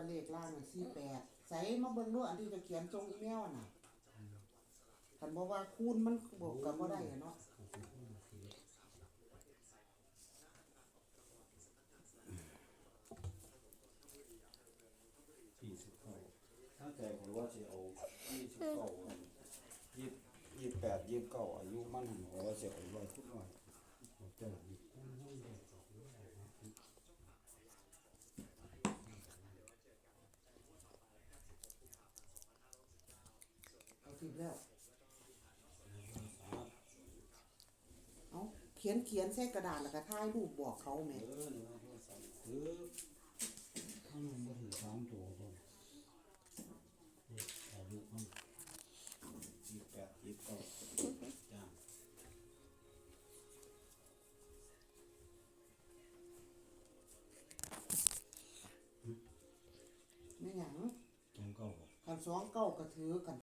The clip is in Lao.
ເລກລ່າງຫັ້ນ ສີ່ແປດ ໃສມາເບິ່ງດູ ອັນທີ່ເຈົ້າຂຽນສົ່ງອີເມວຫັ້ນນະ. ຄັນບໍ່ວ່າຄູນມັນບໍ່ ກໍບໍ່ໄດ້ຫັ້ນເນາະ. ສີ່ສິບເກົ້າ ຖ້າໃຈຂ້ອຍວ່າຊິເອົາ ຊາວເກົ້າ ຊາວແປດ ຊາວເກົ້າ ອາຍຸມັນຫັ້ນ ຂ້ອຍວ່າຊິເອົາຮ້ອຍຄູນຮ້ອຍ ເອົາເຈົ້າ ເອົາ ສິບແລ້ວ. ເອົາ ຂຽນ ຂຽນໃສ່ກະດາດ ແລ້ວກໍຖ່າຍຮູບບອກເຂົາແໝ່. ເອີ ໃນໂທລະສັບ ເອີ ມັນບໍ່ຖືກສາມໂຕ ເລກອາຍຸມັນ ຊາວແປດ ຊາວເກົ້າ ຈ້າງ ແມ່ນຫຍັງ? ສອງເກົ້າ ບໍ່? ຄັນສອງເກົ້າກໍຖືກ ຄັນ